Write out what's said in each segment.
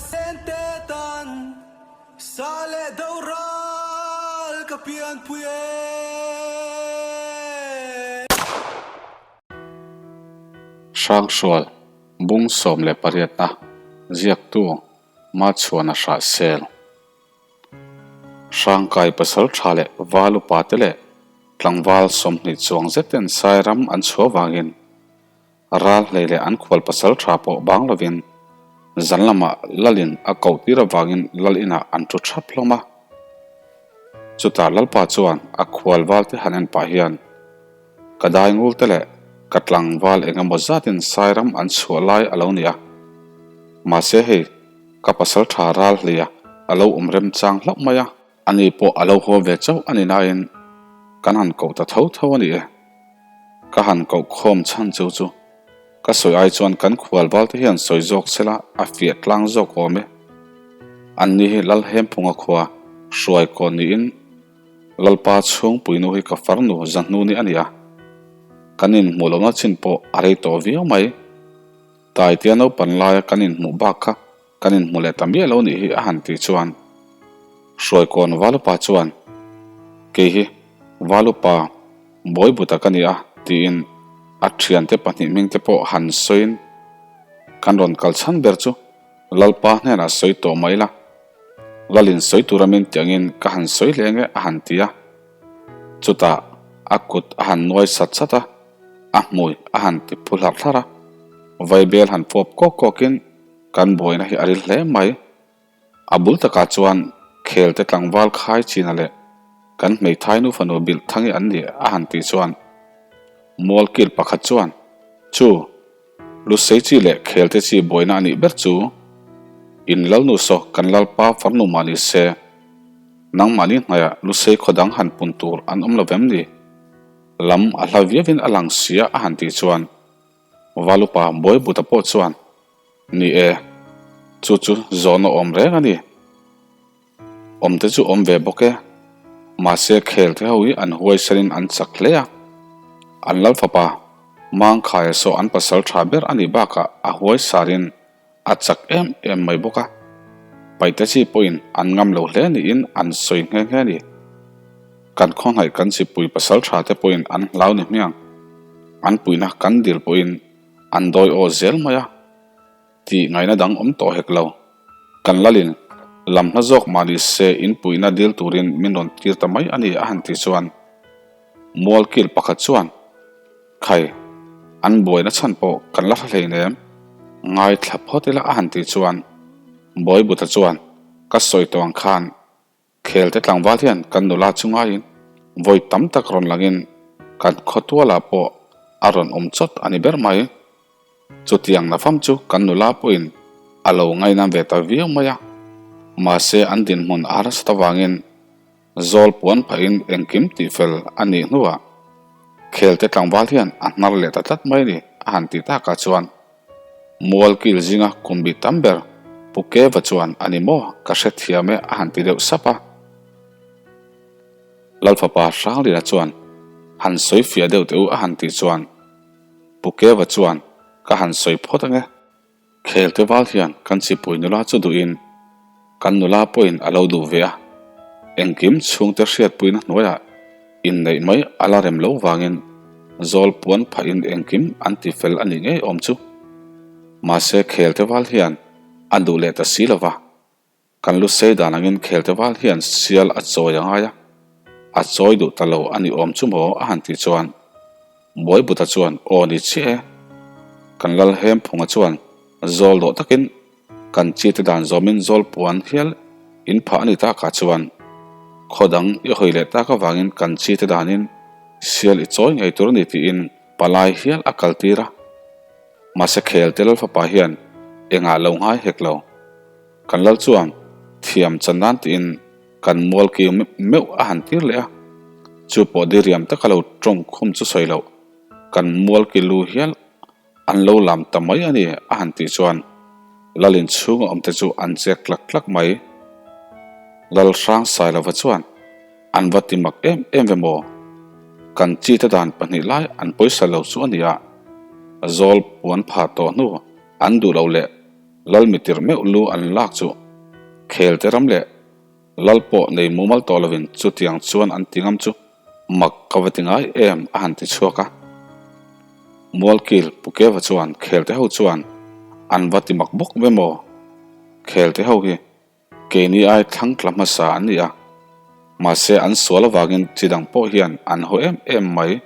sente tan sa leh do ral ka pianpui e. Hrangsual bung 18 na ziaktu Machhuana Hrahsel. Hrangkai pasal tha leh val upa te leh tlangval 20 chuang zeten Sairam an chhuah vangin Ral hlei leh an khual pasal tha pawh bang lovin zan lamah Lalin a koh tir avangin Lal inah an thu thap hlawm a. Chutah Lalpa chuan a khual val te han en pah hian ka dai ngul te leh ka tlangval eng emaw zatin Sairam an chhuah lai a lo ni a. Mahse hei ka pasal tha ral hleia a lo awm remchang hlauh mai a. Ani pawh a lo haw ve chauh a ni nain kan han koh ta tho tho a ni e. Ka han koh khawm chhan chu chu ka sawi ai chuan kan khual val te hian sawi zawk sela a fiah tlang zawk awm e. Anni hi Lalhemphunga khua hruai kawn niin Lalpa chhungpui nu hi ka farnu zahnu ni a ni a. Kan inhmuh lohna chin pawh a rei tawh viau mai. Taitea naupan laia kan inhmuh bak kha Kan inhmu leh ta miah lo nih hi a han tih chuan Hruaikawn Valupa chuan Kei hi Valupa Bawibuta ka ni a tiin a thiante pahnih hming te pawh han sawiin kan rawn kal chhan ber chu Lalpa hnenah sawi tawh mai la, Lalin sawi tura min tih angin ka han sawi hle nge a han ti a. Chutah a kut a han nuai sat sat a, a hmui a han ti phu hlarh hlarh a, vaibel han fawp kawk kawkin Kan buaina hi a ril hle mai. A bul takah chuan Khelte tlangval khai china leh kan hmeithai nu fanu bilh thang hi an ni a han tih chuan Mualkil pakhat chuan Chu, Lusei chi leh Khelte chi buaina a nih ber chu in Lalnu saw kan Lalpa farnu mah ni se, nangmahni hnaihah Lusei khaw dang han pun tur an awm lo vem ni? Lam a hla viauin a lang sia a han tih chuan Valupa Bawibuta pawh chuan, Ni e, chu chu zawhna awm reng a ni. Awmte chu awm ve bawk e. Mahse khelte ho hi an huaisanin an chak hle a. An lal fapa Mangkhaia saw an pasal tha ber a nih bakah a huaisarin a chak em em mai bawk a. Paite chi pawhin an ngam lo hle niin an sawi nghe nghe a ni. Kan khawhnaih kan chipui pasal tha te pawhin an hlau ni hmiang. An puihna kan dil pawhin an dawi aw zel mai a, tih ngaihna dang awm tawh hek lo. Kan lalin lam hla zawk mah ni se in puihna dil turin min rawn tir ta mai a ni a han tih chuan Mualkil pakhat chuan Khai, an buaina chhan pawh kan la hre hleinem, ngaithla phawt ila a han tih chuan Bawibuta chuan ka sawi tawh ang khan Khelte tlangval hian kan nula chu ngaiin vawi tam tak rawn langin kan khawtualah pawh a rawn awm chawt a ni ber mai. Chutiang nafam chu kan nula pawhin a lo ngainam ve ta viau mai a, mahse an dinhmun a harsat avangin zawl puan phahin engkim tihfel a nih hnuah Khelte tlangval hian a hnar leh ta tlat mai a ni a han tih takah chuan Mualkil zinga kum bi tam ber Pu Keva chuan a ni maw ka hrethiam e a han ti deuh sap a. Lalfapa Hranglina chuan han sawi fiah deuh teh u a han tih chuan Pu Keva chuan ka han sawi phawt ange. Khelte val hian kan chipui nula chu duhin kan nula pawhin a lo duh ve a, engkim chhungte hriatpuina hnuaiah inneih mai a la rem lo vangin zawl puan phahin engkim an ti fel a nih ngei awm chu. Mahse Khelte val hian a duh leh ta si lova. Kan lu sei dan angin Khelte val hian sial a chawi a ngai a, a chawi duh ta lo a ni awm chu maw a han tih chuan Bawibuta chuan aw ni chiah e. Kan lal Hemphunga chuan zawl dawh takin kan chite dan zawmin zawl puan hial in phah a ni takah chuan khaw dang i hawi leh tak avangin kan chite danin sial i chawi ngei tur a ni tiin palai hial a kaltir a. Mahse Khelte lal fapa hian engah lo ngai hek lo. Kan lal chuan thiam chan nan tiin kan mual kiu meuh a han tir leh a, chu pawh diriam taka lo tawng khum chu sawi loh, kan mual ki lu hial an lo lam ta mai a ni a han tih chuan lal inchhunga awmte chu an chek tlak tlak mai. Lal hrang Sailova chuan an va ti mak em em ve maw? Kan chite dan pahnih lai an pawisa lo chu a ni a, zawl puan pha tawh hnu an duh loh leh. Lal mitirh meuh lu an lak chu Khelte ram leh Lal pawh nei mumal tawh lovin chutiang chuan an ti ngam chu mak ka va ti ngai em a han ti chhuak a. Mualkil Pukeva chuan Khelte ho chuan an va ti mak bawk ve maw? Khelte ho hi keini ai thlang tla hmasa an ni a, mahse an sual avangin chi dang pawh hian an haw em em mai.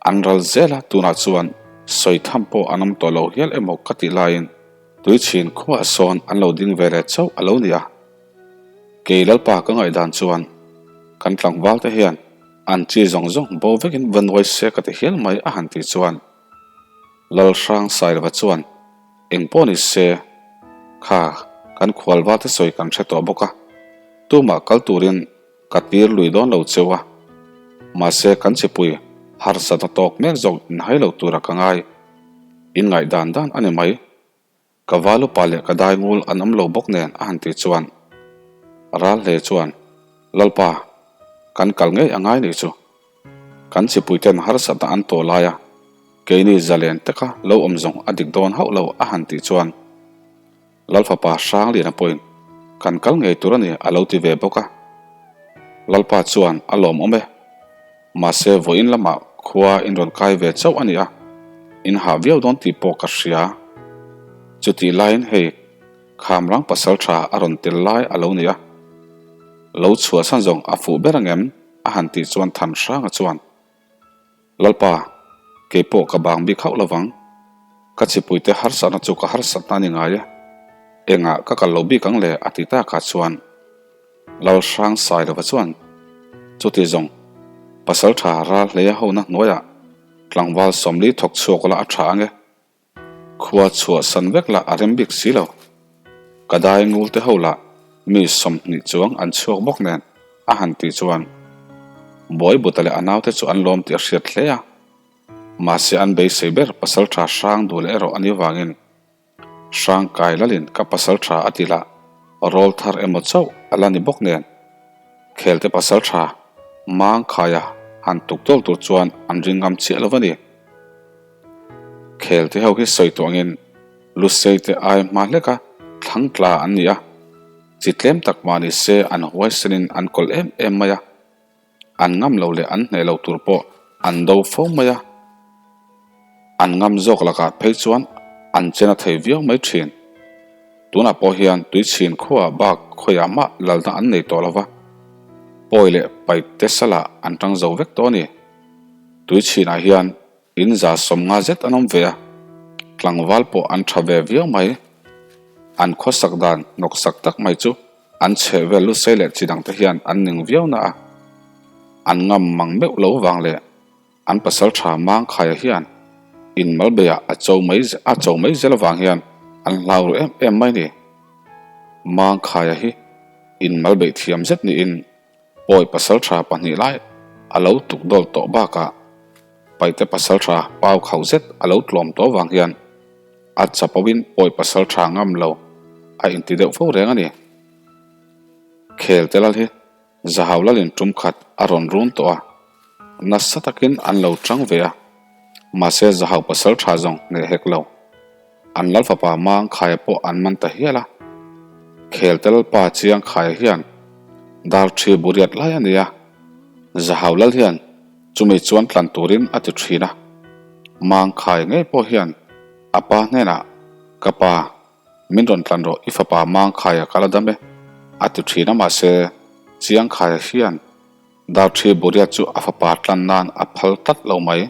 An ral zel a, tunah chuan sawi tham pawh an awm tawh lo hial emaw ka tih laiin tuichhin khuaah sawn an lo ding ve leh chauh a lo ni a. Kei Lalpa ka ngaihdan chuan kan tlangval te hian an chi zawng zawng bo vekin va nuai se ka ti hial mai a han tih chuan Lalhrang Sailova chuan eng pawh ni se kha kan khualva te sawi kan hre tawh bawk a, tumah kal turin Ka tir lui dawn lo cheu a, mahse kan chipui harsatna tawk mek zawk inhai lo tura ka ngai. In ngaih dan dan a ni mai. Ka valupa leh ka daingul an awm lo bawk nen a han tih chuan ral hle chuan, Lalpa, kan kal ngei a ngai nih chu. Kan chipuiten harsatna an tawh lai a, keini zalen taka lo awm zawng a dik dawn hauh lo a han tih chuan, Lalfapa Hrangliana pawhin kan kal ngei tur a ni a lo ti ve bawk a. Lalpa chuan a lawmawm e. Mahse vawiin lamah khua in rawn kai ve chauh a ni a, in hah viau dawn tih pawh ka hria. Chutih laiin hei Khamrang pasaltha a rawn tel lai a lo ni a. Lo chhuahsan zawng a fuh ber angem? a han tih chuan Thanhranga chuan. Lalpa, kei pawh ka bang bik hauh lovang. Ka chipuite harsatna chu ka harsatna a ni ngai e. Engah ka kal lo bik ang le a ti takah chuan Lalhrang Sailova chuan chuti zawng Pasaltha ral hleia hona hnuaiah tlangval 40 thawk chhuak ula a tha ang e. Khua chhuah san vek lah a rem bik si lo. Ka dai ngul te ho lah mi 20 chuang an chhuak bawk nen a han tih chuan Bawibuta leh a naute chu an lawm tih a hriat hle a. Mahse an beisei ber pasal tha hrang duh leh erawh a ni vangin hrang kai lalin ka pasal tha a ti lah rawl thar emaw chauh a la ni bawk nen Khelte pasal tha mang khaia han tuk tawl tur chuan an ring ngam chiah lo va ni. Khel te ho hi sawi tawh angin Lusei te ai hma hlek a thlang tla an ni a, chi tlem tak mah ni se an huaisenin an kawlh em em mai a, an ngam lo leh an hneh lo tur pawh an do fo mai a, an ngam zawk lakah phei chuan an chen a thei viau mai thin. Tunah pawh hian tuichhin khuaah bak khawiah mah lalna an nei tawh lo va, pawi leh paite salah an tang zo vek tawh a ni. Tuichhinah hian in 150 zet an awm ve a, tlangval pawh an tha ve viau mai. An khawsak dan hnawksak tak mai chu an chheh vel lusei leh chi dangte hian an ning viau na a, an ngam mang meuh lo vang leh an pasal tha Mangkhaia hian in malbeiah a cho mai a cho mai zel avang hian an hlau ru em em mai ni. Mangkhaia hi in malbeih thiam zet niin Pawi pasaltha pahnih lai a lo tuk dawl tawh bakah Paite pasaltha pau khauh zet a lo tlawm tawh vang hian a chapo in pawi pasaltha ngam lo a inti deuh fo reng a ni. Khel te lal hi Zahau lalin tum khat a rawn run tawh a, nasa takin an lo tang ve a, mahse Zahau pasaltha zawng hneh hek lo. An lal fapa Mang Khaia pawh an man ta hial a. Khel te lalpa Chiang Khaia hian dar thi buriat lai a nei a, Zahau lal hian chumi chuan tlan turin a ti thin a. Mang Khaia ngei pawh hian a pa hnenah, Ka pa, min rawn tlan rawh, i fapa Mang Khaia ka la dam e, a ti thin a mahse Chiang Khaia hian dar thi buriat chu a fapa tlan nan a phal tlat lo mai.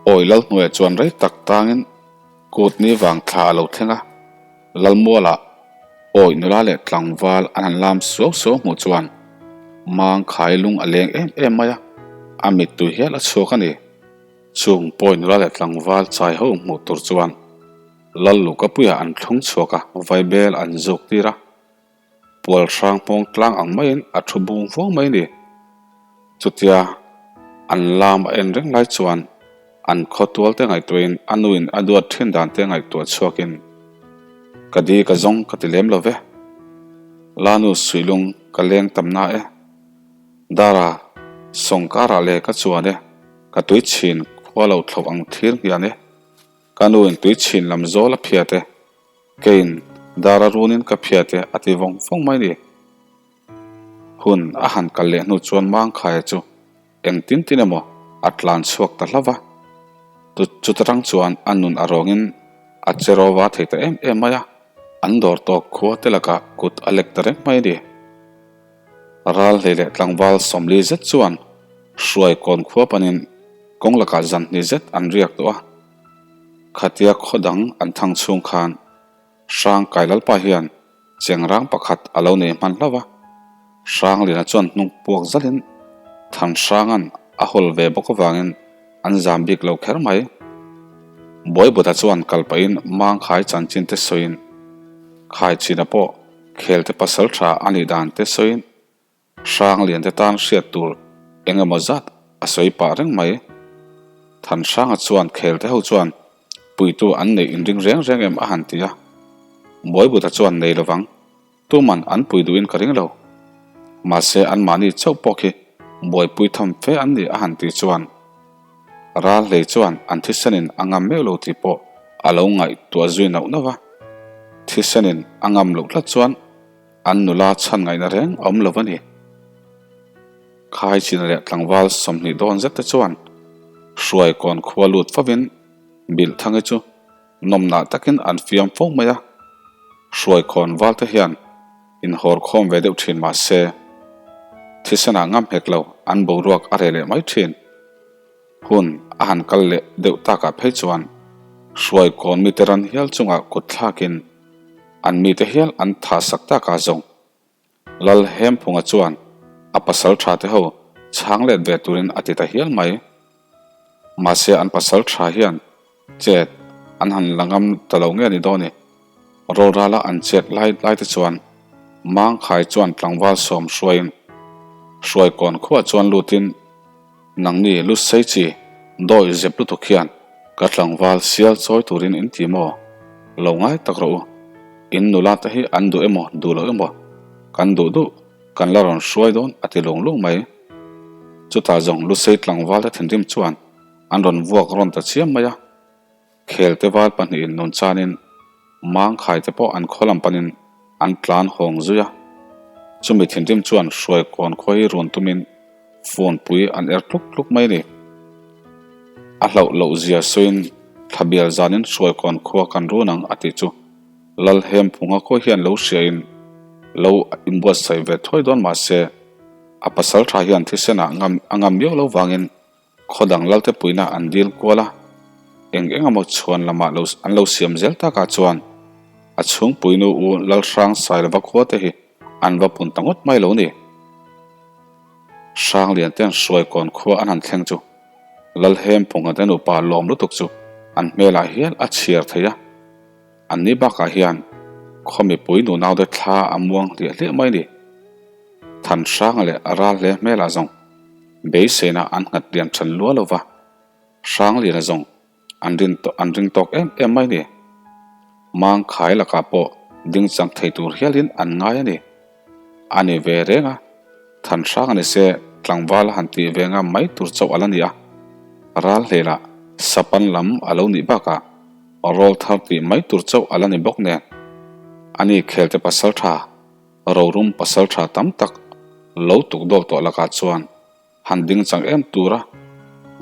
Awi Lalhnuaia chuan rei tak tangin kut ni vang thla a lo thleng a, Lalmualah awi nula leh tlangval an han lam suau suau hmuh chuan mang khai lung a leng em em mai a, a mittui hial a chhuak a ni. Chung pawi nula leh tlangval chai ho hmuh tur chuan Lallukapuia an thlung chhuak a, vaibel an zuk tir a. Pual hrang hmawng tlang ang maiin a thu bung vuang mai a ni. Chutia an lam a en reng lai chuan an khawtual te ngaihtuahin a nuin a duat thin dan te ngaihtuah chhuakin, Ka di ka zawng ka ti lem lo ve. Lanu suihlung ka leng tam na e. Dara sawngkarah le ka chuan e, ka tui chhin khua lo thlo ang thlir hian e. Ka nuin tui chhin lam zawl a phiat e. Keiin dara runin ka phiat e a ti vawng vawng mai ni. Hun a han kal leh hnu chuan Mangkhaia chu engtin tin emaw a tlan chhuak ta hlauh va. Chuta tang chuan a nun a rawngin a che rova thei ta em em mai a, an dawr tawk khua te lakah kut a lek ta reng mai a ni. Ral hlei leh tlangval 40 zet chuan hruai kawn khua panin kawng lakah zan hnih zet an riak tawh a. Khatia khaw dang an thang chhung khan Hrang Kai Lalpa hian chengrang pakhat a lo nei hman hlauh a. Hrangliana chuan hnung puak zalin Thanhranga'n a hawl ve bawk avangin an zam bik lo kher mai. Buaibuta chuan kal pahin Mangkhai chanchin te sawiin Khaichina pawh Khelte pasal tha a nih dan te sawiin Hranglian te tan hriat tur eng emaw zat a sawi pah reng mai. Thanhranga chuan Khelte ho chuan puitu an neih inring reng reng em a han ti a. Buaibuta chuan nei lovang. Tuman an pui duhin ka ring lo. Mahse anmahni chauh pawh khi buaipui tham fe an ni a han tih chuan ral hlei chuan an thisenin a ngam meuh lo tih pawh a lo ngaihtuah zui nauh nauh a. Thisenin a ngam loh tlat chuan an nula chhan ngaihna reng a awm lo a ni. Khaichina leh tlangval 20 dawn zet te chuan Hruaikawn khua lut fovin Bilhthangi chu Nawmnah takin an fiam fo mai a, hruaikhawn valte hian inhawr khawm ve deuh thin mah se, thisenah ngam hek lo an boruak a reh leh mai thin. Hun a han kal leh deuh takah phei chuan hruaikawn mite ran hial chungah kut thlakin an mite hial an thahsak takah zawng Lal Hemphunga chuan a pasal tha te ho chhang let ve turin a ti ta hial mai. Mahse an pasal tha hian chet an han la ngam ta lo nge ni dawn i. Rawlrala an chet lai lai te chuan Mangkhai chuan tlangval sawm hruaiin Hruaikawn khuah chuan lutin Nangni Lusei chi dawi zep lutuk hian ka tlangval sial chawi turin in ti maw? Lo ngai tak rawh u. In nula te hi an duh emaw duh lo emaw kan duh duh kan la rawn hruai dawn a ti lung lung mai. Chutah zawng Lusei tlangval te thinrim chuan an rawn vuak rawn ta chiam mai a. Khelte val pahnihin nun chanin Mangkhai te pawh an khaw lam panin an tlan hawng zui a. Chumi thinrim chuan Hruaikawn khua hi run tumin phone pui an er tluk tluk mai a ni. A hlauh loh zia sawiin thlabial zanin Hruaikawn khua kan run ang a tih chu Lalhemphunga khua hian lo hriain lo inbuatsaih ve thuai dawn mah se a pasaltha hian thisenah ngam a ngam miau lo vangin Khaw dang lalte puihna an dil kual a, eng eng emaw chhuan lamah lo an lo siam zel takah chuan a chhungpuinu u Lalhrang Sailova khua te hi an va pun ta ngawt mai lo ni. Hranglian ten Hruaikawn khua an han thleng chu Lalhemphunga te nupa lawm lutuk chu an hmelah hial a chhiar thei a, an ni bakah hian khaw mipui nunaute thla a muang hliah hliah mai ni. Thanhranga leh a ral hle hmelah zawng Beiseina an nghat lian than lua lo va, Hrangliana zawng an rin an ring tawk em em mai ni. Mangkhai lakah pawh ding chang thei tur hialin an ngai a ni. A ni ve reng a, Thanhrang a ni se tlangval a han tih ve ngam mai tur chauh a la ni a. Ral hlelah Sapan lam a lo nih bakah rawl thar tih mai tur chauh a la ni bawk nen. Ani khelte pasaltha Rorum pasal tha tam tak lo tuk dawk tawh lakah chuan han ding chang em tura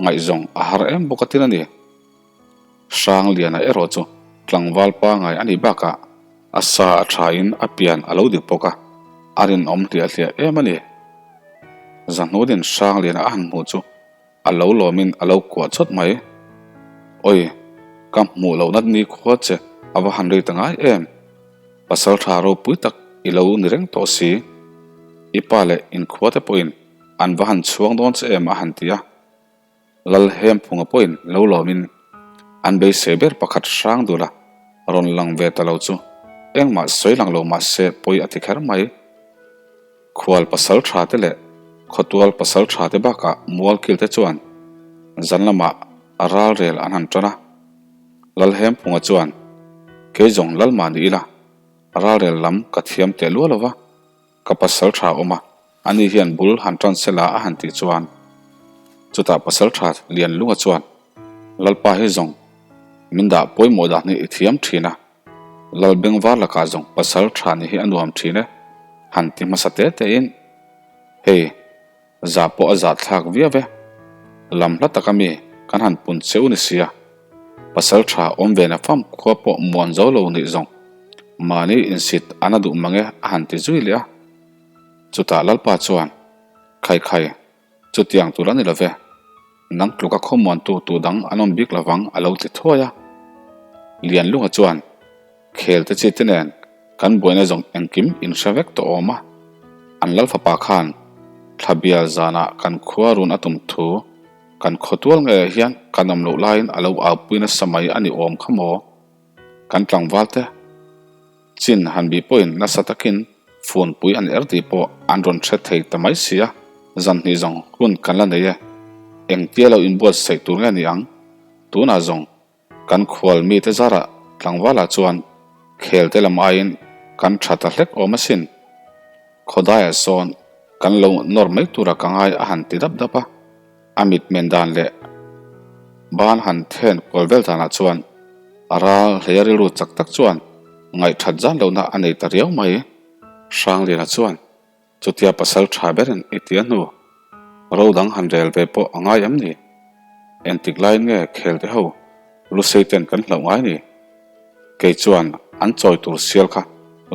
ngaihzawng a har em bawk a tin a ni. Hrangliana erawh chu tlangval pangai a nih bakah a sa a thain a pian a lo dik bawk a, a rinawm hliah hliah em a ni. Zahnunin Hrangliana a han hmuh chu A lo lawmin a lo kuah chawt mai. Awi, ka hmuh loh nat ni khua che a va han rei ta ngai em? Pasal tha ropui tak i lo ni reng tawh si. I pa leh inkhua te pawhin an va han chhuang dawn che em a han ti a. Lalhemphunga pawhin lo lawmin an beisei ber pakhat hrang dul a rawn lang ve ta lo chu engmah sawi lang lo mah se pawi a ti kher mai. Khual pasal tha te leh khawtual pasal tha te bakah mualkil te chuan zan lamah ralrel an han tan a. Lalhemphunga chuan, Kei zawng Lalmah ni ila, ralrel lam ka thiam teh luah lo va, ka pasal tha awm a, ani hian bul han tan sela a han tih chuan chutah pasal tha Lianlunga chuan, Lalpa hi zawng min dah pawimawh dan hi i thiam thin a. Lal bengvar lakah zawng pasal tha ni hi a nuam thin e, han ti hmasa te tein, Hei, zah pawh a zah thlak viau e, lam hla taka mi kan han pun cheu ni sia, pasal tha awm ve na fam khua pawh muan zo lo nih zawng mahni insit an a duh mang e a han ti zui leh a. Chutah Lalpa chuan, Khai khai, Chutiang tur a ni lo ve. Nang tluka khawmuantu tu dang an awm bik lovang a lo ti thuai a. Lianlunga chuan, Khel te chi te nen kan buaina zawng engkim in hre vek tawh awm a. An lal fapa khan thla bial zanah kan khua run a tum thu kan khawtual ngeiah hian kan awm loh laiin a lo aupui nasa mai a ni awm kha maw? Kan tlangval te. Chin han bih pawhin nasa takin phone pui an er tih pawh an rawn hre thei ta mai si a, zan hnih zawng hun kan la nei e. Engtia lo inbuatsaih tur nge ni ang? Tunah zawng kan khual mite zarah tlangvalah chuan khel te lam aiin kan tha ta hlek awm asin. Khawdaiah sawn kan lo nawr mai tura ka ngai a han ti dap dap a. A mitmen dan leh ban han then kual vel danah chuan a ral hleia rilru chak tak chuan ngaihthat zan lohna a nei ta riau mai. Hrangliana chuan chutia pasal tha berin i tia hnu ro dang han rel ve pawh a ngai em ni? Engtik laiin nge khel te ho lusei ten kan hlauh ngai ni? Kei chuan an chawi tur sial kha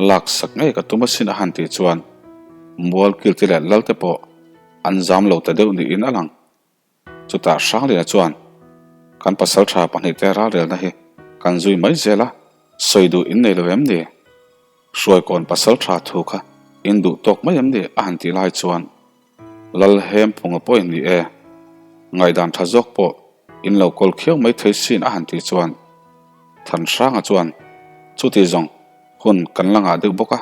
lak sak ngei ka tum asin a han tih chuan mualkil te leh lal te pawh An zam lo ta deuh niin a lang. Chutah Hrangliana chuan, Kan pasaltha pahnihte ralrelna hi kan zui mai zel a, sawi duh in nei lo em ni? Hruaikawn pasaltha thu kha in duh tawk mai em ni? a han tih lai chuan Lalhemphunga pawhin ni e, ngaihdan tha zawk pawh in lo kawl khiau mai thei sin a han tih chuan Thanhranga chuan, Chuti zawng Hun kan la ngah deuh bawk a,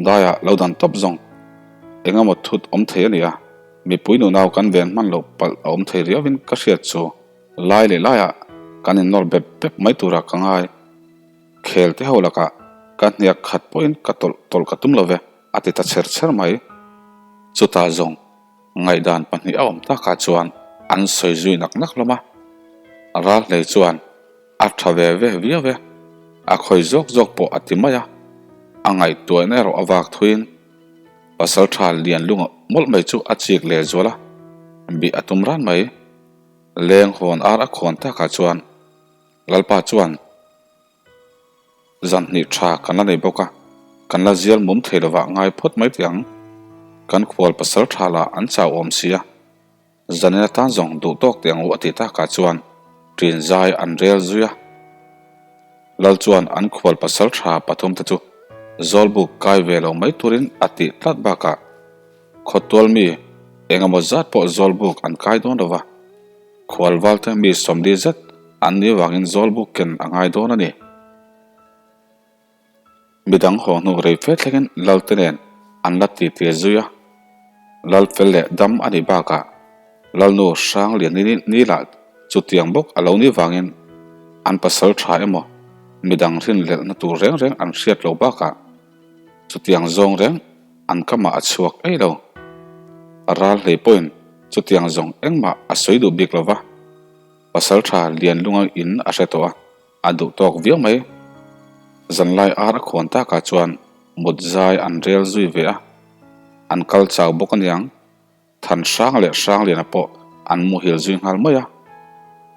daiah lo dan tawp zawng eng emaw thut awm thei a ni a, mipui nunau kan ven hman loh palh a awm thei riauin ka hriat chu lai leh laiah kan innawr bep bep mai turah ka ngai. Khel te ho lakah ka hniak khat pawhin ka tawlh tawlh ka tum lo ve a ti ta chher chher mai. Chutah zawng ngaihdan pahnih a awm takah chuan an sawi zui nak nak hlawm a, Ralhlei chuan A tha ve ve viau e, a khawi zawk zawk pawh a ti mai a, a ngaihtuahna erawh a vak thuiin pasal tha lian lunga mawlh mai chu a chik leh zual a, bih a tum ran mai. Leng hawn ar a khawn takah chuan Lalpa chuan zan hnih tha kan la nei bawk a, kan la zial mum thei lovah ngai phawt mai teh ang, kan khual pasal tha lah an chau awm si a. Zanin atan zawng duh tawk teh ang u a ti takah chuan ṭin zai an rel zui a. Lal chuan an khual pasal tha pathum te chu Zawlbuk kai ve lo mai turin a tih tlat bakah khawtual mi eng emaw zat pawh Zawlbuk an kai dawn lo va, khual valte mi sawmli zet an nih vangin Zawlbuk ken a ngai dawn a ni. Midang haw hnu rei fe thlengin Lalte nen an la ti tir zui a, Lal fel leh dam a nih bakah Lalnu Hranglian ni lah chutiang bawk a lo nih vangin an pasal tha emaw midang rinhlelhna tur reng reng an hriat loh bakah chutiang zawng reng an kamah a chhuak ei lo. Ral hlei pawhin chutiang zawng engmah a sawi duh bik lova, pasal tha Lianlunga in a hre tawh a. A duh tawk viau mai. Zanlai ar a khawn takah chuan mut zai an rel zui ve a, an kal chau bawk aniang. Than hrang leh Hrangliana pawh an muhil zui nghal mai a,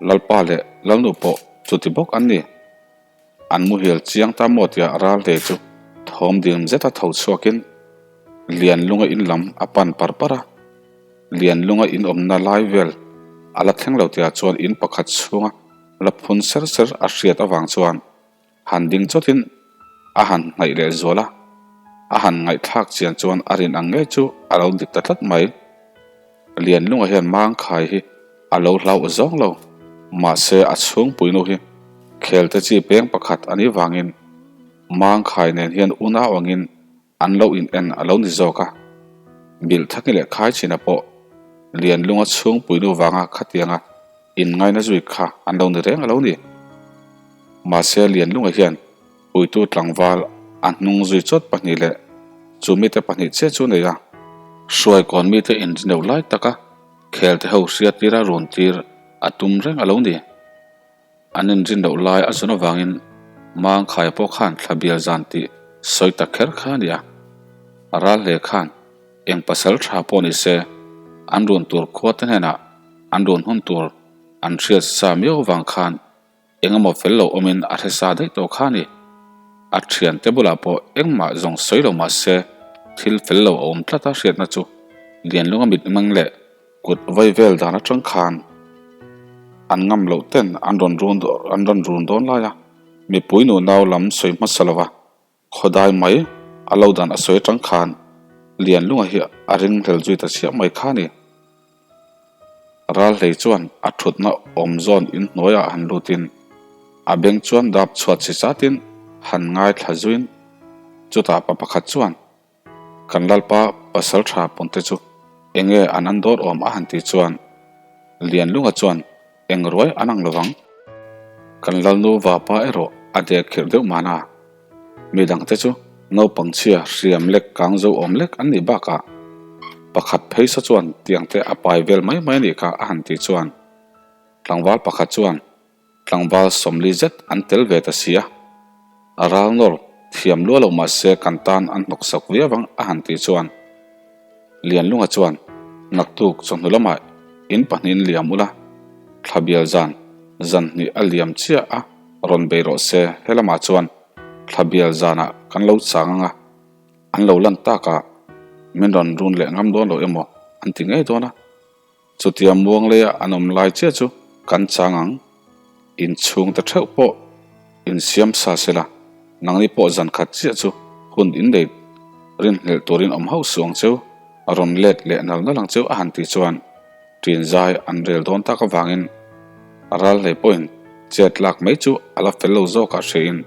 Lalpa leh Lalnu pawh chuti bawk an ni. An muhil chiang ta maw tia Raltei chu thawm dim zeta tho chhuakin Lianlunga in lam a pan par par a. Lianlunga in awmna lai vel a la thleng lo tia chuan in pakhat chhunga La phun ser ser a hriat avang chuan han ding chawtin a han hnaih leh zual a, a han ngaihthlak chian chuan a rin ang ngei chu a lo dik ta tlat mai. Lianlunga hian Mangkhai hi a lo hlauh zawng lo, mahse a chhungpuinu hi khelte chi peng pakhat a nih vangin Mangkhai nen hian unau angin An lo in en a lo ni zawk a, Bilhthaki leh Khaichhina pawh Lianlunga chhungpuinu vanga khatianga inngaina zui kha an lo ni reng a lo ni. Mahse Lianlunga hian puitu tlangval a hnung zui chawt pahnih leh chu mite pahnih chiah chu nei a, hruaikawn mite inrineuh lai taka khelte ho hriattira run tir a tum reng a lo ni. An inrin loh lai a zun avangin. Mangkhaia pawh khan thla bial zan tih sawi tak kher kha a ni a. Ral hle khan eng pasal tha pawh ni se, an run tur khua te hnenah an run hun tur an hriat sa miau vang khan eng emaw fel lo awmin a hre sa daih tawh kha a ni. A thiante bulah pawh engmah zawng sawi lo mah se thil fel lo a awm tlat a hriatna chu Lianlunga mitmeng leh kut vai vel dan atang khan an ngam loh ten an rawn run an rawn run dawn lai a, mipui nunau lam sawi hmasa lova Khawdai mai a lo dan a sawi atang khan Lianlunga hi a ringhlel zui ta chiah mai kha a ni. Ralhlei chuan a thutna awm zawn in hnuaiah han lutin a beng chuan dap chhuat si chatin han ngaithla zuin chutah pa pakhat chuan Kan Lalpa pasal tha punte chu enge an an dawr awm a han tih chuan Lianlunga chuan eng ruai an ang lovang. Kan Lalnu vapa erawh a dek khirh deuh mahna. Mi dangte chu naupang chhia hriam lek kang zo awm lek an nih bakah pakhat phei sa chuan tiangte a pai vel mai mai a nih kha a han tih chuan tlangval pakhat chuan Tlangval 40 zet an tel ve ta si a, a ral nawr thiam lua lo mah se kan tan an hnawksak viau ang a han tih chuan Lianlunga chuan naktuk chawhnu lamah in pahnihin liam ula, thlabial zan zan hnih a liam chiah a rawn bei rawh se helamah chuan thlabial zanah kan lo chang ang a, an lo lan takah min rawn run leh ngam dawn lo emaw an ti ngei dawn a. Chutia muang leia an awm lai chiah chu kan chang ang. Inchhungte theuh pawh insiam sa sela, nangni pawh zan khat chiah chu hun in nei rinhlelh turin awm hauh suh ang cheu, a rawn let leh nal nal ang cheu a han tih chuan ṭin zai an rel dawn tak avangin ral hlei pawhin chet lak mai chu a la fel lo zawkah hriain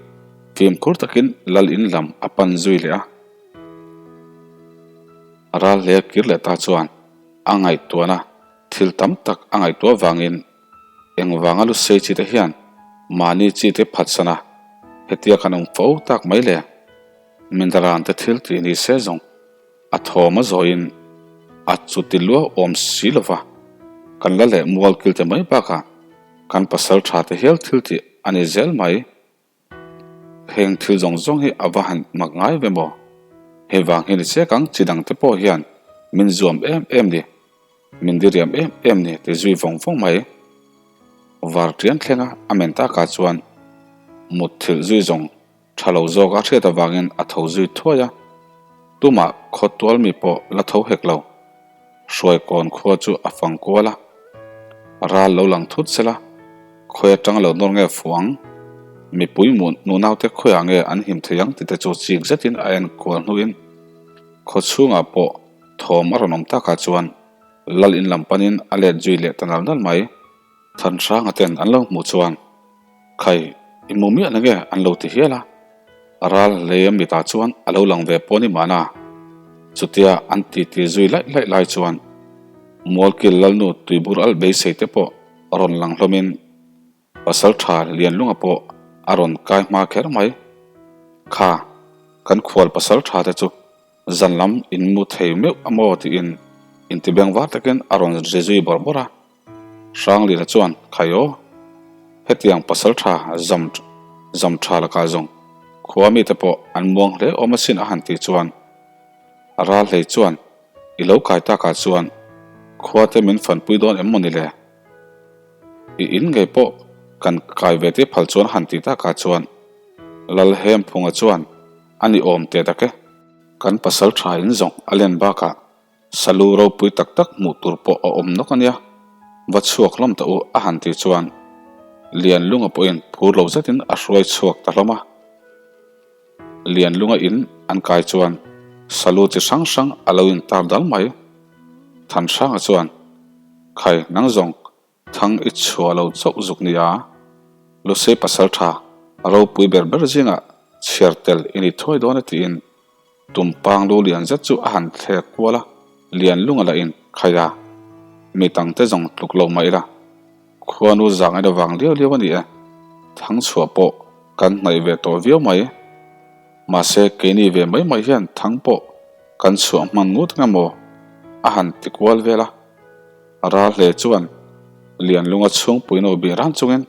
fimkhur takin lal in lam a pan zui leh a. Ral hlei a kir leh ta chuan A ngaihtuahna thil tam tak a ngaihtuah vangin engvanga lusei chi te hian mahni chi te phatsan a, hetia kan awm fo tak mai le. Mindaran te thil tih ni se zawng a thawm a zawiin a chuti lua awm si lo va, kan la leh mual kil te mai bakah kan pasal tha te hial thil tih a ni zel mai. Heng thil zawng zawng hi a va han mak ngai ve maw? Hei vang hi ni chiak ang chi dangte pawh hian min zuam em em ni, min diriam em em ni ti zui vawng vawng mai. Var tian thlenga a men takah chuan mutthilh zui zawng tha lo zawk a hriat avangin a tho zui thuai a, tumah khaw tual mi pawh la tho hek lo. Hruaikawn khua chu a fang kual a, ral lo lang thut sela, khawi atanga lo nawr nge fuh ang? Mipui nunaute khawiah nge an him thei ang tite chu chik zetin a en kual hnuin khaw chhungah pawh thawm a rawn awm takah chuan lal in lam panin a let zui leh ta nal nal mai. Thanhranga ten an lo hmuh chuan Khai, i hmu miah na nge an lo ti hial a, ral hlei a mitah chuan a lo lang ve pawh ni mahna. Chutia an titi zui laih laih lai chuan Mualkil Lalnu tuibur alh beisei te pawh rawn lang hlawmin Pasalṭha Lianlunga pawh a rawn kai hma kher mai. Kha, kan khual pasalṭha te chu zan lam in mu thei meuh a maw tiin intibengvar takin a rawn ri zui bawrh bawrh a. Hranglina chuan, Khai aw, hetiang pasal tha zam zam tha lakah zawng khua mite pawh an muang hle awm asin a han tih chuan ral hlei chuan i lo kai takah chuan khua te min fanpui dawn em mawni le? I in ngei pawh kan kai ve te phal chuan a han tih takah chuan Lalhemphunga chuan a ni awm teh tak e. Kan pasal tha in zawng a len bakah Salu ropui tak tak hmuh tur pawh a awm nawk a nia, va chhuak hlawm ta u a han tih chuan Lianlunga pawhin phur lo zetin a hruai chhuak ta hlawm a. Lianlunga in an kai chuan salu chi hrang hrang a lo intar dal mai. Thanhranga chuan, Khai, nang zawng Thang i chhuah lo chauh zuk nia, Lusei pasal tha ropui ber ber zingah chhiar tel i ni thuai dawn e tiin Tumpang lu lian zet chu a han thlek kual a, lian lung a la in khai a, mi tangte zawng tluk lo mah ila khuanu zang en avang liau liau a ni e, thang chhuah pawh kan hnaih ve tawh viau mai. Mahse keini ve mai mai hian thang pawh kan chhuah hman ngut ang emaw a han ti kual vel a. Ral hle chuan Lianlunga chhungpuinu bih ran chungin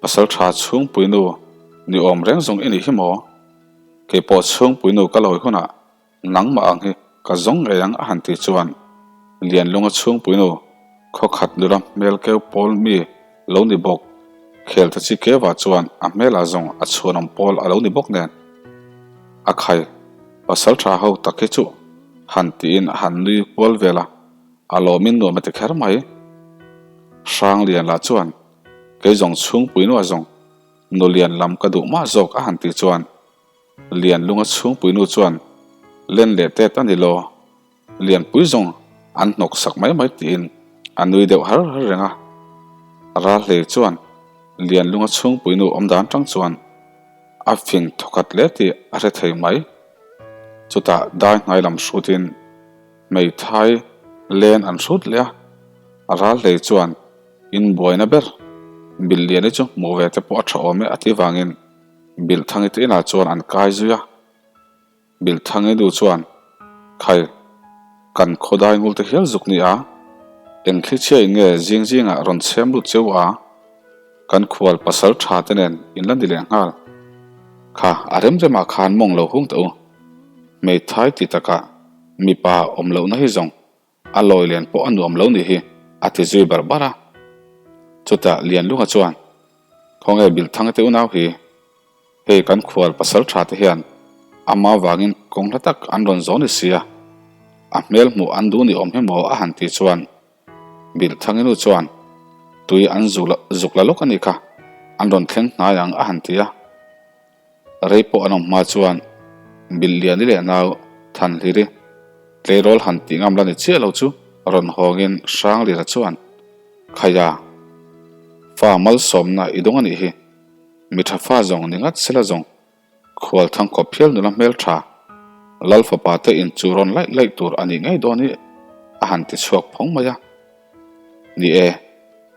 Pasaltha chhungpuinu Ni awm reng zawng i nih hi maw? Keipawh chhungpuinu ka lawi hunah nangmah ang hi ka zawng ngei ang a han tih chuan Lianlunga chhungpuinu khawkhat nula hmel keu pawl mi lo ni bawk. Khelte chi keva chuan a hmelah zawng a chhuanawm pawl a lo ni bawk nen. A khai, pasal tha ho tak hi chu han tiin a han nui kual vel a, a lawmin nuam a ti kher mai. Hranglian lah chuan kei zawng chhungpuinua zawng Nulian lam ka duh mah zawk a han tih chuan Lianlunga chhungpuinu chuan len leh tet a ni lo, Lianpui zawng an hnawk sak mai mai tiin a nui deuh har har reng a. Ralhlei chuan Lianlunga chhungpuinu awm dan tang chuan a fing thawkhat hle tih a hre thei mai. Chutah dai hnai lam hrutin hmeithai len an hrut leh a, Ralhlei chuan Inbuaina ber, Bilhliani chu hmuh ve te pawh a tha awm e a ti vangin Bilhthangi te inah chuan an kai zui a. Bilhthangi nu chuan, Khai, kan khawdai ngul te hial zuk ni a, eng thlichhia in nge zing zingah rawn chhem lut cheu a, kan khual pasal tha te nen in la ni leh nghal. Kha, a rem remah khan mawng lo hung teh u. Hmeithai ti takah mipa awm lohna hi zawng A lawi len pawh a nuam lo nih hi, a ti zui bar bar a. Chutah Lianlunga chuan, Khawnge Bilthanga te unau hi, hei kan khual pasal tha te hian ama vangin kawng hla tak an rawn zawn i sia, a hmel hmuh an duh ni awm hi maw a han tih chuan Bilthangi nu chuan, Tui an zuk la lawk a nih kha, an rawn thleng hnai ang a han ti a. Rei pawh an awm hma chuan Bilhliani leh nau Thanhliri tleirawl han tih ngam la ni chiah lo chu rawn hawngin Hranglira chuan, Khaia, fa malsawmna i dawng a nih hi, mi tha fa zawng ni ngat sela zawng, khual thang khawp phial nula hmel tha, Lal fapa te in chu rawn laih laih tur a nih ngei dawn hi a han ti chhuak phawng mai a. Ni e,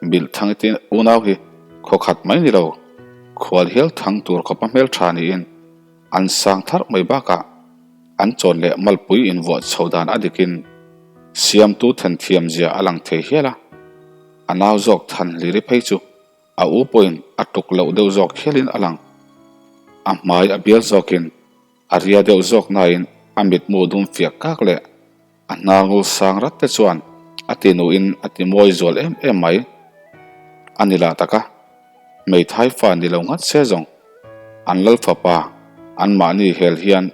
Bilhthang te unau hi khaw khat mai ni lo, khual hial thang tur khawpa hmeltha niin an sang tharh mai bakah an chawn leh malpui invuah chho dan a dikin siamtu thenthiam zia a lang thei hial a, a nau zawk than hliri phei chu a u pawhin a tuk loh deuh zawk hialin a lang. A hmai a bial zawkin a ria deuh zawk nain a mitmu dum fiak kak leh A hnar ngul sang rat te chuan a ti nuin a ti mawi zual em em mai. A ni lah tak a, hmeithai fa ni lo ngat se zawng an lal fapa anmahni hel hian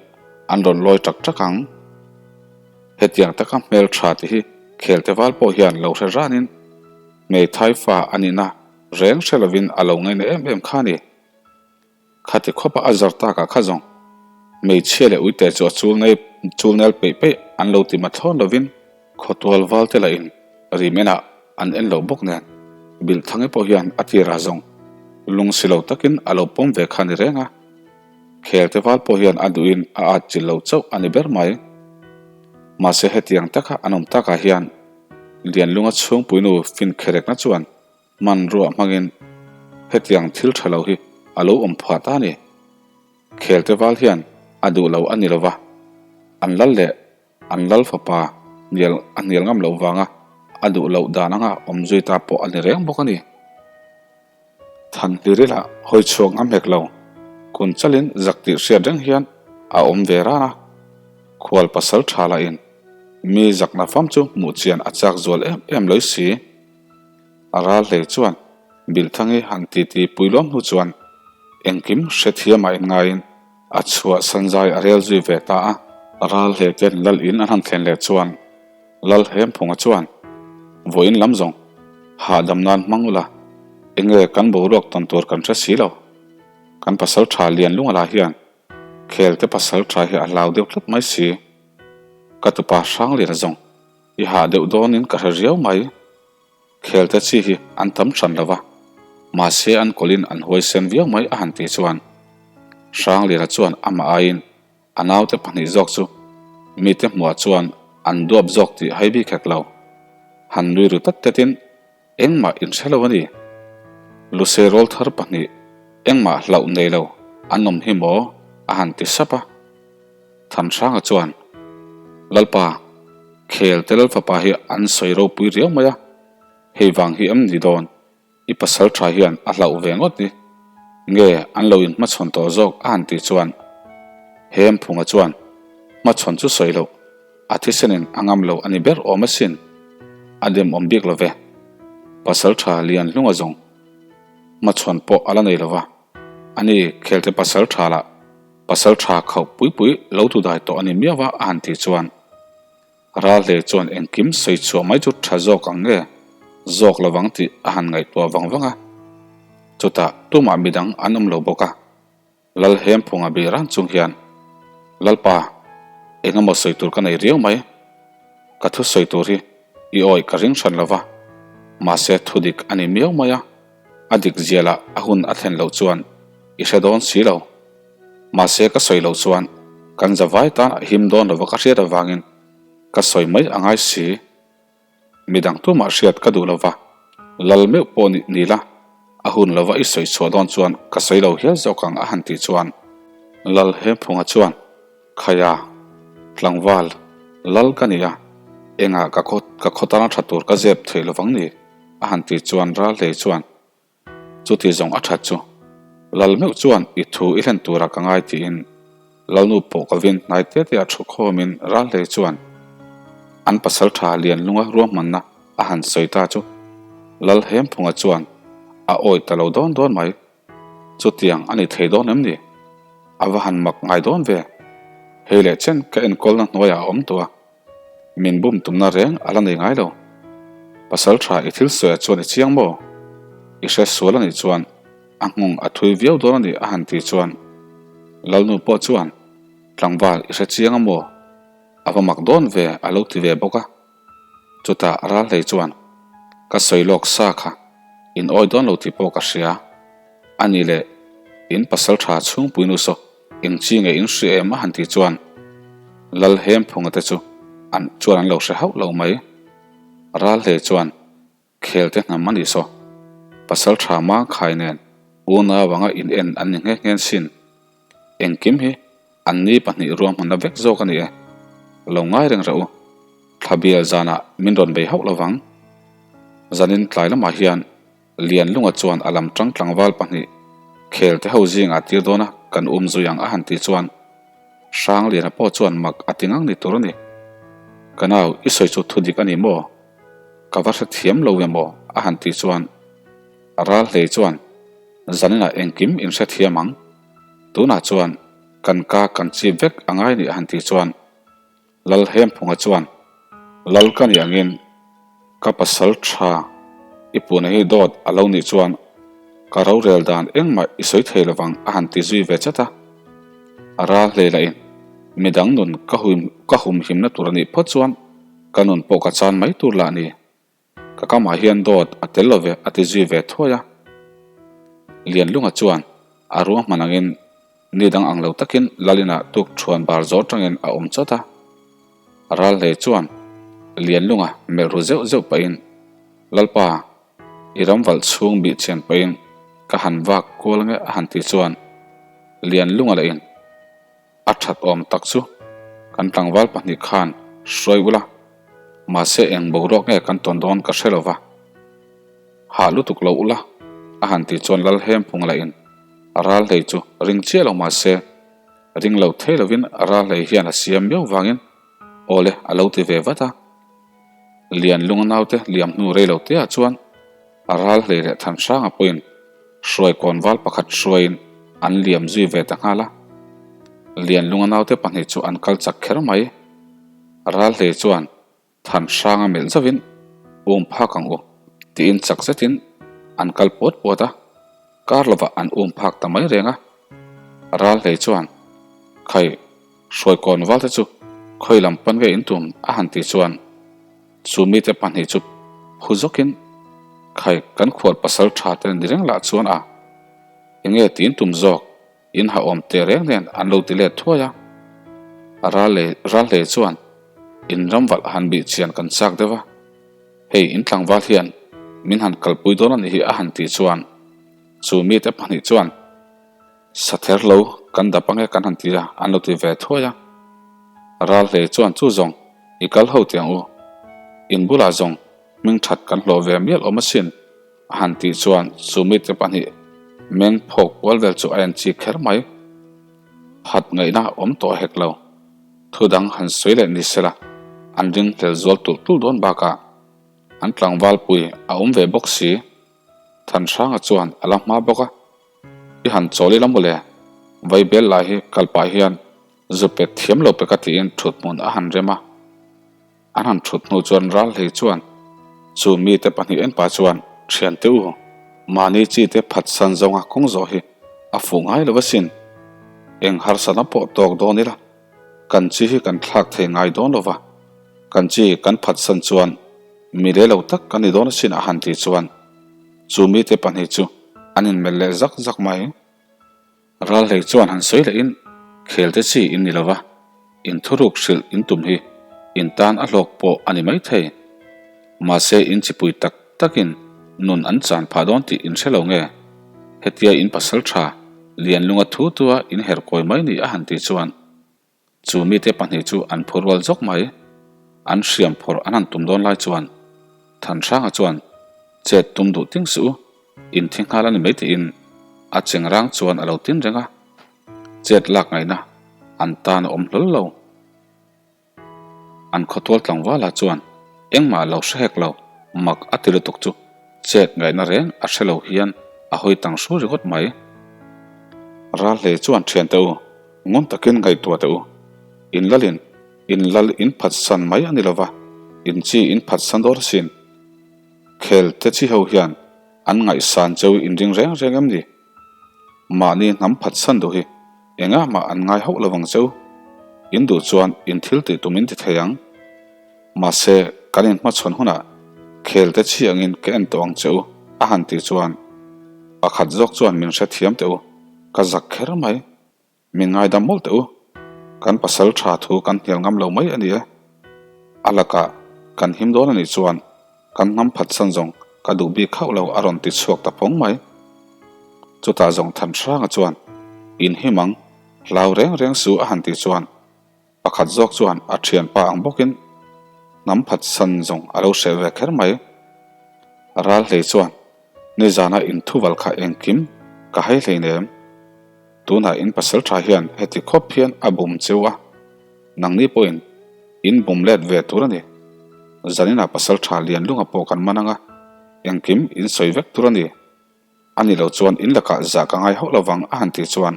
an rawn lawi ṭak ṭak ang. Hetiang taka hmel ṭha ti hi khelte val pawh hian lo hre ranin hmeithai fa a nihna reng hre lovin a lo ngaina em em kha a ni. Khati khawpa a zar takah kha zawng hmeichhia leh uite chu a chul nei chul nel peih peih an lo ti mathlawn lovin khawtual val te lahin rim enah an en lo bawk nen Bilhthangi pawh hian a tirah zawng lung si lo takin a lo pawm ve kha ni reng a, Khelte val pawh hian a duhin a at chil lo chauh a ni ber mai. Mahse hetiang taka an awm takah hian Lianlunga chhungpuinu finkherekna chuan Hmanrua hmangin hetiang thil tha lo hi a lo awm phah ta a ni. Khelte val hian a duh lo a ni lo va, an lal leh an lal fapa hnial a hnial ngam loh vanga a duh loh dan anga awm zui ta pawh a ni reng bawk a ni. Thanhlirila hawi chhuak ngam hek lo, kun chalin zak tih hriat reng hian a awm ve ran a, khual pasal tha lahin mi zakna fam chu hmuh chian a chak zual em em loi si. A ral hlei chuan Bilthangi han titi pui luam hnu chuan engkim hrethiamah inngaiin a chhuah sanzai a rel zui ve ta a. Ral hlei ten lal in an han thlen leh chuan Lal Hemphunga chuan, Vawiin lam zawng, hahdam nan hmang ula, enge kan boruak tawn tur kan hre si lo. Kan pasal tha lian lungala hian khel te pasal tha hi a hlau deuh tlat mai si. Ka tupa Hrangliana zawng I hah deuh dawnin ka hre riau mai. Khelte chi hi an tam hran lo va, mahse an kawlin an huaisen viau mai a han tih chuan Hrangliana chuan amah aiin a naute pahnih zawk chu mite hmuah chuan an duap zawk tih hai bik hek lo. Han nui ru tat tetin engmah inhre lo a ni. Lusei rawl thar pahnih engmah hlauh nei lo an awm hi maw a han ti sap a. Thanhranga chuan, Lalpa, khel te Lalfapa hi an sawi ropui riau mai a, hei vang hi em ni dawn? I pasal tha hian a hlauh ve ngawt ni. Nge an lo inhmachhawn tawh zawk a han tih chuan Hemphunga chuan hmachhawn chu sawi loh, a thisenin a ngam lo a ni ber awm asin, a demawm bik lo ve. Pasaltha Lianhlunga zawng hmachhawn pawh a la nei lo va, ani Khelte pasaltha lah pasaltha khauh pui pui lo tudai tawh a ni miau a a han tih chuan Ralhlei chuan engkim sawi chhuah mai chu tha zawk ang nge zawk lovang tih a han ngaihtuah vang vang a. Chutah tumah midang an awm lo bawk a. Lalhemphunga bih ran chung hian, Lalpa, eng emaw sawi tur ka nei riau mai. Ka thu sawi tur hi i awih ka ring hran lova, mahse thu dik a ni miau mai a, a dik zialah a hun a thlen loh chuan i hre dawn si lo. Mahse ka sawi loh chuan kan zavai tan a him dawn lova ka hriat avangin ka sawi mai a ngai si. Midang tumah hriat ka duh lova, lal meuh pawh nih ni la, a hun lova i sawi chhuah dawn chuan ka sawi lo hial zawk ang a han tih chuan Lal Hemphunga chuan, Khaia, tlangval, lal ka ni a, engah ka khaw ka khaw tana tha tur ka zep thei lovang ni a han tih chuan Ralhlei chuan, Chuti zawng a that chu. Lal meuh chuan i thu i hlen tura ka ngai tiin Lalnu pawh ka vin hnai te te a thu khawmin Ralhlei chuan an pasal tha Lianlunga ruahmanna a han sawi ta chu Lal Hemphunga chuan a awi ta lo dawn dawn mai. Chutiang a ni thei dawn em ni? A va han mak ngai dawn ve. Hei leh chen ka enkawlna hnuaiah a awm tawh a. Min bum tumna reng a la nei ngai lo. Pasal tha i thil sawiah chuan i chiang maw? I hre sual a nih chuan a nghawng a thui viau dawn a ni a han tih chuan Lalnu pawh chuan tlangval i hre chiang a maw? A va mak dawn ve a lo ti ve bawk a. Chutah Ralhlei chuan ka sawi lawk sa kha in awi dawn lo tih pawh ka hria. A ni leh in pasal tha chhungpuinu saw Eng chi nge in hria em a han tih chuan Lalhemphunga te chu an chuan an lo hre hauh lo mai. Ralhlei chuan khel te hnam a nih saw pasal tha mang khai nen unau anga in en an ni nghe nghe sin. Engkim hi an ni pahnih ruahmanna vek zawk a ni e. Lo ngai reng reh u. Thlabial zanah min rawn bei hauh lovang. Zanin tlai lamah hian Lianlunga chuan a lam tang tlangval pahnih khel te ho zingah tir dawn a, kan um zui ang a han tih chuan Hrangliana pawh chuan mak a ti ngang ni tur a ni. Ka nau, i sawi chu thu dik a ni maw? Ka va hrethiam lo ve maw? a han tih chuan Ralhlei chuan Zaninah engkim in hrethiam ang. Tunah chuan kan ka kan chip vek a ngai ni a han tih chuan Lalhemphunga chuan, Lal ka nih angin ka pasal tha i puhna hi dawt a lo nih chuan ka rorel dan engmah i sawi thei lovang a han ti zui ve chat a. A ral hlei lahin midang nun ka ka humhimna tur a nih phawt chuan ka nun pawh ka chan mai tur lah a ni. Ka kamah hian dawt a tel lo ve a ti zui ve thuai a. Lianlunga chuan a ruahman angin ni dang ang lo takin Lalina tuk thuan bar zawh atangin a awm chawt a. Ralhlei chuan Lianlunga melh ru zeuh zeuh pahin, Lalpa, i ram valh chhung bih chian pahin ka han vak kual nge a han tih chuan Lianlunga lahin, A that awm tak chu kan tlangval pahnih khan hruai ula, mahse eng boruak nge kan tawn dawn ka hre lo va, hah lutuk lo ula a han tih chuan Lalhemphung lahin a ral hlei chu ring chiah lo mahse ring lo thei lovin a ral hlei hian a siam miau vangin awle a lo ti ve vat a. Lianlunga naute liam hnu rei lo teah chuan a ral hlei leh Thanhranga pawhin hruai kawnval pakhat hruaiin an liam zui ve ta nghal a. Lianlunga naute pahnih chu an kal chak kher mai. Ral hlei chuan Thanhranga melh zauhin um phak ang u tiin chak zetin an kal puat puat a. Kar lovah an um phak ta mai reng a. Ral hlei chuan Khai Hruai kawn val te chu khawi lam pan nge in tum a han tih chuan chu mite pahnih chu phu zawkin khai kan khual pasal tha te ni reng lah chuan a enge tiin tum zawk in ha awm teh reng nen an lo ti let thuai a. Ral leh ral hle chuan in ram valh han bih chian kan chak deuh a, hei in tlangval hian min han kalpui dawn a nih hi a han tih chuan chu mite pahnih chuan Sather lo kan dap ange kan han ti a, an lo ti ve thuai a. Ral hle chuan chu zawng i kal ho tiang u, in bulah zawng hming that kan hlawh ve mial awm asin a han tih chuan chu mite pahnih. Meng phawk kual vel chu a en chik kher mai. Phat ngaihna awm tawh hek lo. Thu dang han sawi leh ni sela, an ringhlel zual tulh tulh dawn bakah an tlangval pui a awm ve bawk si. Thanhranga chuan a la hma bawk a, I han chawl ila mawle, Vaibel lai hi kal pah hian zu pet thiam lo peka tiin thut hmun a han rem a. An han thut hnu chuan Ralhlei chuan chu mite pahnih en pah chuan, Thiante u, mahni chi te phatsan zawnga kawng zawh hi a fuh ngai lo asin. Eng harsatna pawh tawk dawn ila, kan chi hi kan thlak thei ngai dawn lo va, kan chi kan phatsan chuan mi le lo tak kan ni dawn asin a han tih chuan chu mite pahnih chu an inmelh leh zak zak mai. Ralhlei chuan han sawi lehin, Khelte chi in ni lova, in thuruk hrilh in tum hi in tan a hlawk pawh a ni maithei. Mahse in chipui tak takin nun an chan phah dawn tih in hre lo nge? Hetia in pasal tha Lianlunga thu tua in her kawi mai ni a han tih chuan Chu mite pahnih chu an phu rual zawk mai. An hriam phawrh an han tum dawn lai chuan Thanhranga chuan chet tum duh ting suh u, in thi nghal a ni mai tiin a cheng rang chuan a lo tin reng a. Chet lak ngaihna an tan a awm hlawl lo. An khawtual tlangvalah chuan engmah lo hre hek lo, mak a ti lutuk chu chet ngaihna reng a hre lo hian a hawi tang hru ringawt mai. Ralhlei chuan thiante u. Ngun takin ngaihtuah teh u. In lalin in lal in phatsan mai a ni lova, in chi in phatsan dawr asin. Khel te chi ho hian an ngaihsan cheu in ring reng reng em ni? Mahni hnam phatsan duh hi engah mah an ngai hauh lovang cheu. In duh chuan in thil tih tum in ti thei ang. Mahse, kan inhmachhawn hunah khel te chi angin ka en tawh ang che u a han tih chuan pakhat zawk chuan min hrethiam teh u, ka zak kher mai. Min ngaidam mawlh teh u, kan pasal tha thu kan hnial ngam lo mai a ni e. A lakah kan him dawn a nih chuan kan hnam phatsan zawng ka duh bik hauh lo a rawn ti chhuak ta phawng mai. Chutah zawng Thanhranga chuan in him ang, hlau reng reng su a han tih chuan Pakhat zawk chuan a thianpa ang bawkin hnam phatsan zawng a lo hreh ve kher mai. Ralhlei chuan nizana inthuval kha engkim ka hai hleinem. Tunah in pasal tha hian heti khawp hian a bum cheu a, nangni pawhin in bum let ve tur a ni. Zaninah pasal tha Lianlunga pawh kan man ang a, engkim in sawi vek tur a ni. A ni lo chuan in lakah zah ka ngai hauh lovang a han tih chuan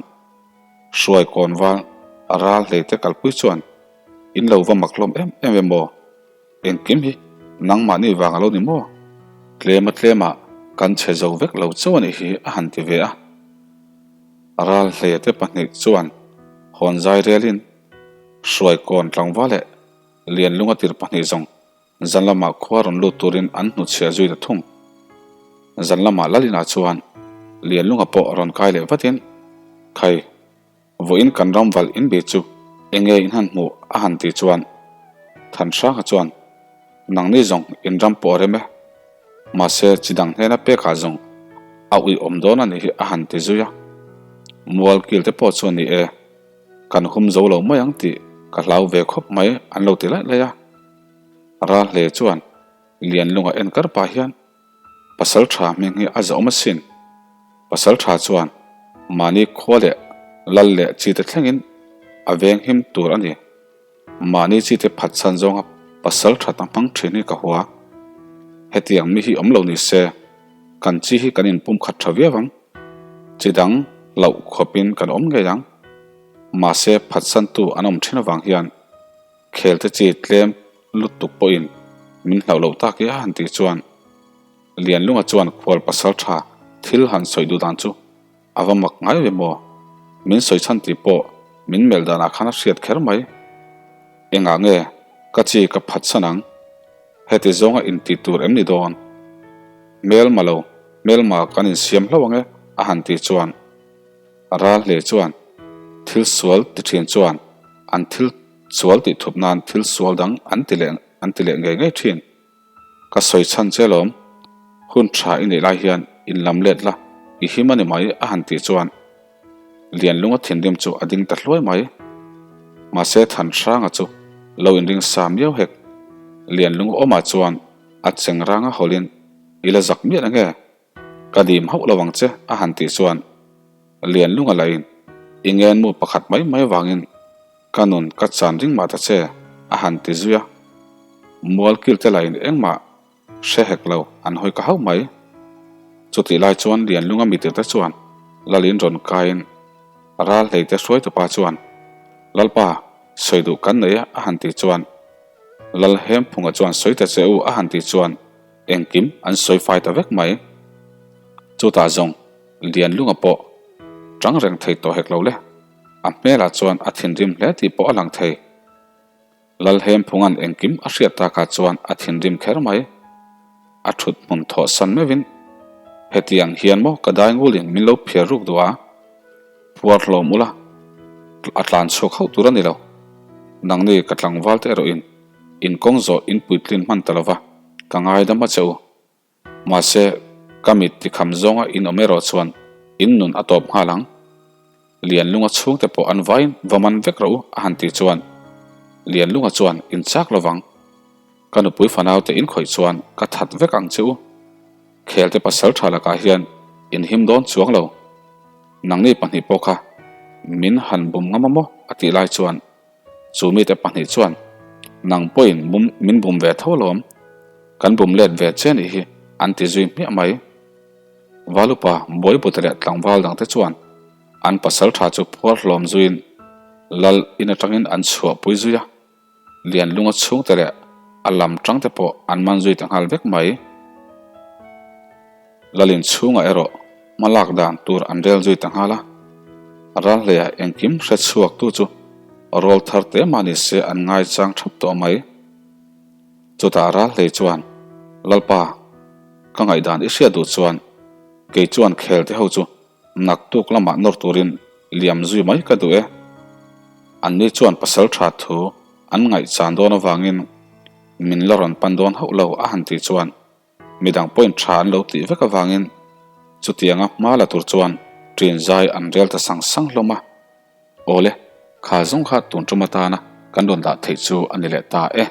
Hruai kawnval a ral hlei te kalpui chuan in lo va mak hlawm em em em maw? Engkim hi nangmahni vang a lo ni maw? Tlema tlemah kan chhe zo vek lo chauh a nih hi a han ti ve a. Ral hlei te pahnih chuan hawn zai relin Hruai kawn tlangval leh Lianlunga tir pahnih zawng Zan lamah khua rawn lut turin an hnuchhiah zui ta thung. Zan lamah Lalina chuan Lianlunga pawh rawn kai leh vatin, Khai, vawiin kan ram valh in bi chu enge in han hmuh a han tih chuan Thanhranga chuan, Nangni zawng in ram pawh a rem e, mahse chi dang hnena pekah zawng a uih awm dawn a nih hi a han ti zui a. Mualkil te pawh chuan ni e, kan hum zo lo mai ang tih ka hlau ve khawp mai an lo ti laih laih a. Ralhle chuan Lianlunga en kar pah hian Pasal tha hming hi a zahawm asin. Pasal tha chuan mahni khua leh lal leh chi te thlengin a veng him tur a ni. Mahni chi te phatsan zawnga pasal tha ta hmang thin hi ka hua. Hetiang mi hi awm lo ni se kan chi hi kan inpum khat tha viau ang. Chi dang hlauh khawpin kan awm ngei ang. Mahse phatsantu an awm thin avang hian Khel te chi tlem lutuk pawhin min hlauh loh tak i a han tih chuan Lianlunga chuan khual pasal tha thil han sawi duh dan chu a va mak ngai ve maw? Min sawi chhan tih pawh min melh danah khan a hriat kher mai. Engah nge ka chi ka phatsan ang? Heti zawnga intih tur em ni dawn? Hmelma lo, hmelma kan insiam hlauh ang e a han tih chuan Ral hle chuan thil sual ti thin chuan an thil sual tih thup nan thil sual dang an ti leh an ti leh ngei ngei thin. Ka sawi chhan che lawm, hun tha i neih lai hian in lam let la, i him a ni mai a han tih chuan Lianlunga thinrim chu a ding ta hluai mai. Mahse Thanhranga chu lo inring sa miau hek. Lianlunga awmah chuan a cheng ranga hawlin i la zak miah ange. Ka dim hauh lo ang che a han tih chuan Lianlunga lahin i ngenmu pakhat mai mai vangin ka nun ka chan ring mah ta che a han ti zui a. Mualkil te lahin engmah hre hek lo an hawi ka hauh mai. Chutih lai chuan Lianlunga mitirte chuan Lalin rawn kaiin ral hleite hruaitupa chuan Lalpa sawi duh kan nei a a han tih chuan Lalhemphunga chuan sawi ta che u a han tih chuan Engkim an sawi fai ta vek mai. Chutah zawng Lianlunga pawh tang reng thei tawh hek lo le. A hmelah chuan a thinrim hle tih pawh a lang thei. Lalhemphunga'n engkim a hriat takah chuan a thinrim kher mai. A thut hmun thawh san meuhin, Hetiang hian maw ka dai ngulin min lo phiar ruk duh a? Phuar hlawm ula, a tlan chhuak hauh tur a ni lo. Nangni ka tlangval te erawhin in kawng zawh in puitlin hman ta lova, ka ngaidam a che u. Mahse, ka mit tikham zawnga in awm erawh chuan in nun a tawp nghal ang. Lianlunga chhungte pawh an vaiin va man vek rawh u a han tih chuan Lianlunga chuan in chak lovang. Ka nupui fanaute in khawih chuan ka that vek ang che u. Khelte pasal tha lakah hian in him dawn chuang lo. Nangni pahnih pawh kha min han bum ngam a maw a tih lai chuan Chu mite pahnih chuan, Nang pawhin bum min bum ve tho alawm, kan bum let ve che nih hi, an ti zui hmiah mai. Valupa Buaibuta leh tlangval dangte chuan an pasal tha chu phuar hlawm zuiin lal in atangin an chhuahpui zui a, Lianlunga chhungte leh a lam tangte pawh an man zui ta nghal vek mai. Lalin chhungah erawh hma lak dan tur an rel zui ta nghal a, Ralhleia engkim hre chhuaktu chu rawl thar te mah ni se an ngaichang thap tawh mai. Chutah Ralhlei chuan, Lalpa, ka ngaihdan i hriat duh chuan kei chuan khel te ho chu naktuk lamah nawr turin liam zui mai ka duh e. Anni chuan pasal tha thu an ngaihchan dawn avangin min la rawn pan dawn hauh lo a han tih chuan Midang pawhin tha an lo tih vek avangin chutianga hma la tur chuan ṭin zai an rel ta sang sang hlawm a. Awle, kha zawng kha tun ṭum atana kan rawn dah theih chu a ni leh ta e.